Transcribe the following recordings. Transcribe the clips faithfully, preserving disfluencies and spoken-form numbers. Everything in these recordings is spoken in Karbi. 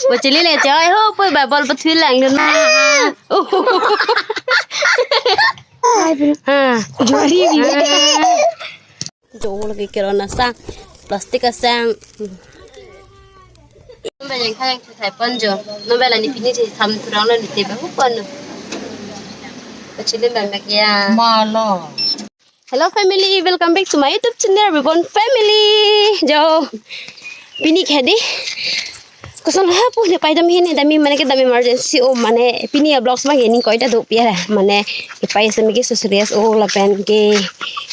Bo Chilin le choi ho, poi ba ball pathui lang dun na. Ha. Jori bi. Jo lagi kirana sang, plastic asang. Number yang kayang thai pon jo. Number la ne pini thai tham thurang lo ne te ba hu pon. Bo Chilin ba mek ya. Malo. Hello family, welcome back to my YouTube channel, Reborn Family. Jo. Pini ke dei. Koson ha pu ne pai dam hin dam mi mane ke dam emergency o mane pini a vlogs ma ke ning koi ta do pia la mane ke pai sitame ke so serious o lapen ke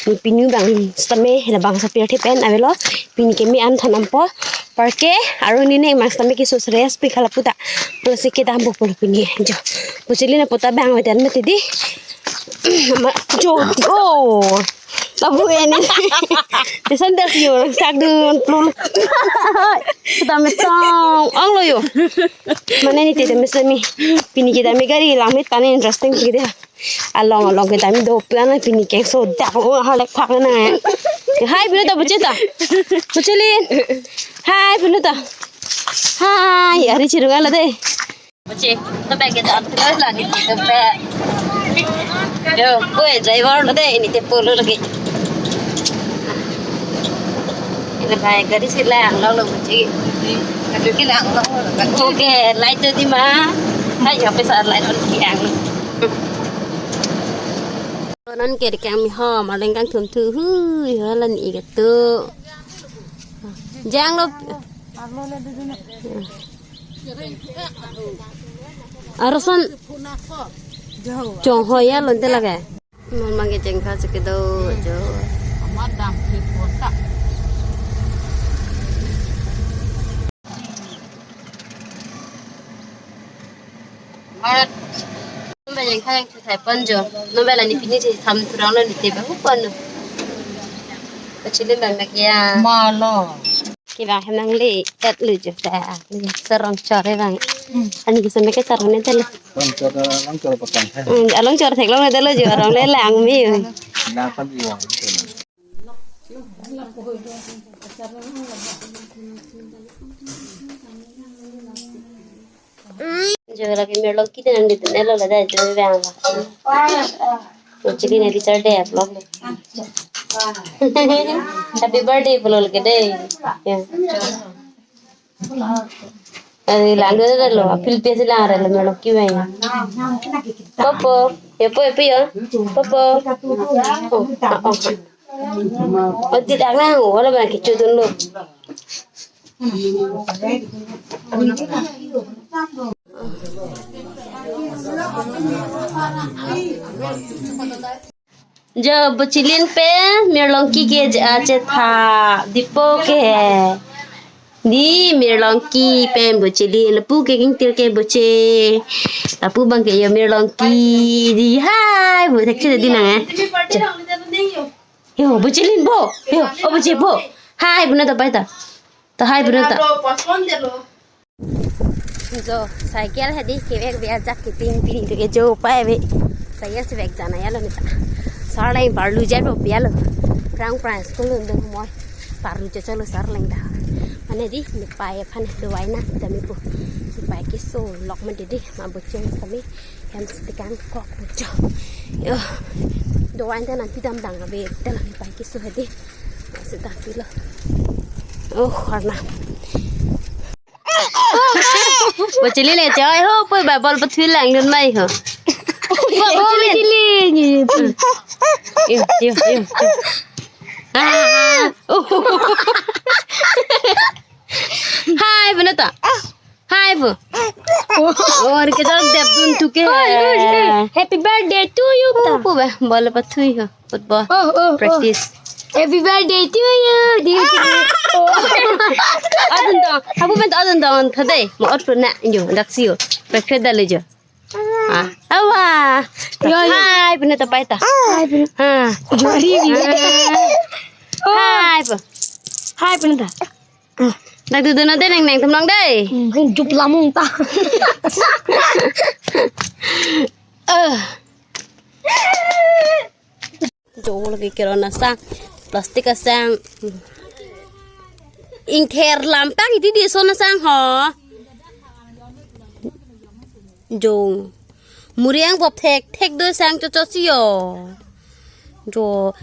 ne pini bang sitame la bang sapir the pen avelo pini ke me an thanam po parke aru ne ne mang sitame ke so serious pi khala puta plus ke dam bo pulo pini jo bo Chilin na puta bang wedan mati dei ma jo o. Tabu ini. Di sandal sih orang sakdun plul. Kita metong ang lo yo. Mane ne te mesen mi. Pini kita me gari lang me tane interesting sih dia. Along along kita me do plan pini keng so dak o halek phak na. Hai pinu ta bo Chilin ta. Bo Chilin. Hai pinu ta. Hai ari chirung ala dei. Bo Chilin, to bag ke dam terus la ne te to bag. Yo, koi driver lo dei ne te pulo lagi. Ini bhai gari si lang lo lo bo Chilin. Gari ke lang lo. Okay, light to dei ma. Hai ya pesa light on ki ang. Non ke kang mi ho ma leng kangthum thu hui ho la ne ke tu. Jang lo. Aroson chong hoya lonte lage. Mon mang ke jengkha cheke do jo. Amat dam ke kota. Amat. Number yang kayang thai pon jo. Number la ne pini thai tham thurang lo ne te ba hu pon. Bo Chilin ba mek ya. Malo. Ke bang hem nangle et lu jo ta. Sarong chore bang. Ani ke sitame ke sarong ne tele. Sarong chore, sarong chore patang hai. Hmm, along chore theklong ne tele jo, arong le lang mi. Na kan iwang. Jo lagi mirlongki dan di tunnel lo lada jo bang. Bo Chilin ne bichar dei vlog lo. Happy birthday pulo lagi dei. Ya. Ari lang dei lo, apil pia si lang re lo mirlongki bang. Popo, ya po, ya po ya. Popo. Oh, oh, oh. Oh, tidak lang, wala bang kichu dun lo. Jo bo Chilin pen mirlongki ke je achetha dipo ke. Dei mirlongki pen bo Chilin lapu ke kingtil ke bo Chilin. Lapu bang ke yo mirlongki dei hai bo thek che dei nang eh. Yo bo Chilin bo. Yo o bo Chilin bo. Hai bo na ta pai ta. Ta hai bo na ta. Jo cycle hadi kevek be ajak kiping pini tu ke jo pai be. Cycle si vek jana ya lo ne ta. Sar lang parlu jai bo pia lo. Prang prang school lo dong moi. Parlu jo chalo sar lang ta. Mane dei ne pai aphan dovai na dami pu. Ne pai keso lok mati dei ma bo Chilin kami. Hem siti kangkok jo. Yo. Dovai ta nangpi dam dang ave ta lang pai keso hadi. Sita pilo. Oh, karna. Bo Chilin le choi ho, poi ba ball pathui lang dun mai ho. Bo Chilin. Iyo, iyo, iyo. Ah, ah, ah. Oh. Hai bo na ta. Hai bo. Oh, ke dap dap dun tu ke. Happy birthday to you ta. Oh, poi ba ball pathui ho. Football. Oh, oh, oh. Practice. Happy birthday to you. Di, di, di. Oh. Adon dong. Hapu pen adon dong thade. Mo ot pun na jo. Dak sio. Practice dale jo. Ah. Awa. Yo, yo. Hai pun ta pai ta. Hai pun. Ha. Jori bi. Hai pun. Hai pun ta. Dak tu dona de neng neng tum nang dei. Hmm, jup lamung ta. Eh. Jo lagi kirana sang, plastic asang. Ingther lam tak iti di son asang ho. Jo. Muri angbop thekthek do sang chochot si jo. Jo.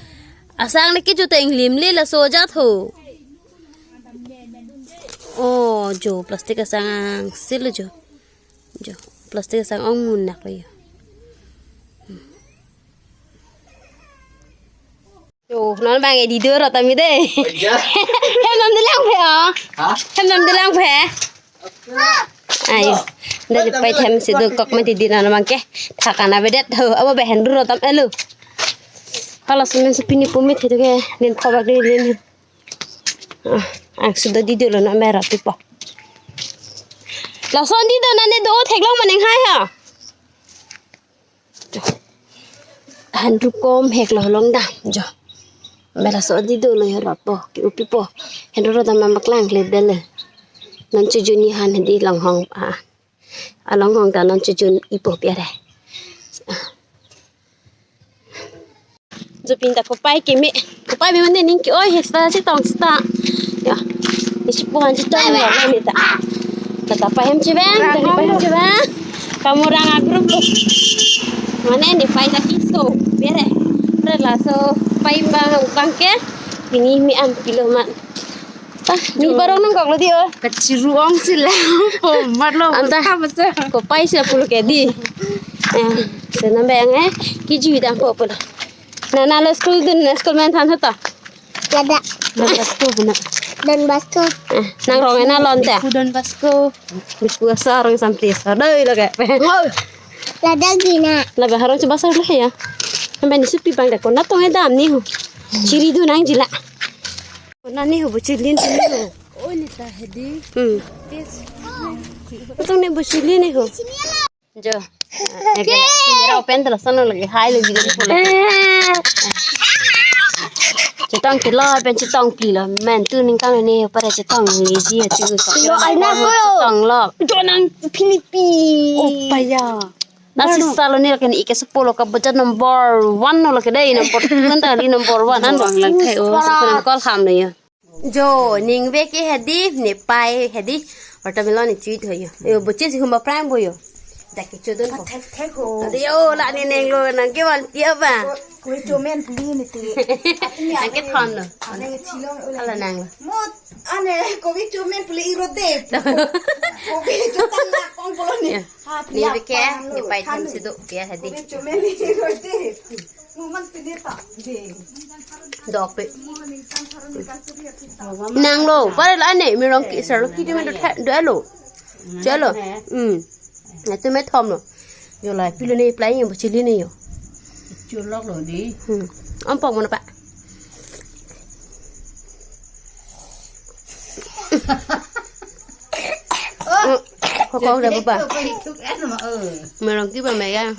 Asang neke jo ta inglim le laso ajat ho. Oh, jo plastic asang angse lo jo. Jo. Plastic asang ong munak lo jo. Jo, non bang edi do ro tame dei. Oh, iya. Hem non dilang phe, oh. Ha? Hem non dilang phe. Ai, dah jumpa hem si dokok mati di non bang ke. Thakana bedet ho, abo behen ro tam elo. Kalau semen sepini pumit itu ke, nin kobak di nin. Ah, ang sudah di dulu nak merah tu po. Lason di do nane do theklong maneng hai ha. Han rukom hek lo long dam jo. Bela so di do lo yo rapo ki upi po. Hen ro dam mak lang le bele. Non chejun ni han di longhong a. A longhong ta non chejun ipo piare. Jo pinta kopai keme. Kopai me mane ning ke-oi he sta si tong sta. Ya. Ni si puhan si tong ya la ni ta. Kata pai hem chibang, tadi pai hem chibang. Kamu orang a group lo. Mane ni pai ta kiso. Bere. Bere laso pai bang bang ke. Ini mi an pilo man. Ah, ni barong nangkok lo di o. Kachiru ong si la. Oh, mat lo. Anta. Apa sa? Kopai si pulo ke di. Eh, senam bang eh. Kiji dam po pulo. Na, na lo school dun, na school men than hota. Lada. Don Bosco bana. Don Bosco. Eh, nangrong ena lonte. Ku Don Bosco. Bisku asar rong sampli asar. Doi lo ke. Lada gina. Laga harong coba sar lo ya. Sampai ni supi bang dako na tong edam ni ho. Chiri do nang jila. Nani ho buchilin sini ho. Oh, ni ta hedi. Hmm. Tis. Tong ne buchilin ni ho. Jo. Eke, camera open telo sono lagi hai lagi jadi pula. Chetong kilo pen chetong pli lo men tu ningkan ni para chetong ni ji ya tu. Lo aina ko yo. Chetong lo. Jo nang Philippines. Opaya. Nasi salo ni lagi ni ike sepuluh ka baca number one lo lagi dai number two kan tadi number one an lo. Lang kai o. Sekarang call ham ni ya. Jo, ningve ke hedi, ne pai hedi, watermelon ni chuit hoyo. Yo, boche si humba prime boyo. Daki chodon ko. Thek thek ho. Ade yo, la ni neng lo, nang ke wan pia ba. Ko, ko chomen puli ni ti. Nang ke thon lo. Ane chilong. Ala nang lo. Mot, ane, ko bi chomen puli iro de. Ko bi chotan na kong polo ni. Ya. Ni bike, ni pai tham si do, pia hedi. Dok pe. Nang lo, pare la ne, mi rong ki sar lo ki di me do the, do lo. Chalo. Hmm. Na tu me thom lo. Yo la, pilo ne plai yo, bachili ne yo. Chulok lo di. Hmm. Ampong mana pa. Kokok dah buba. Merong ki ba mega.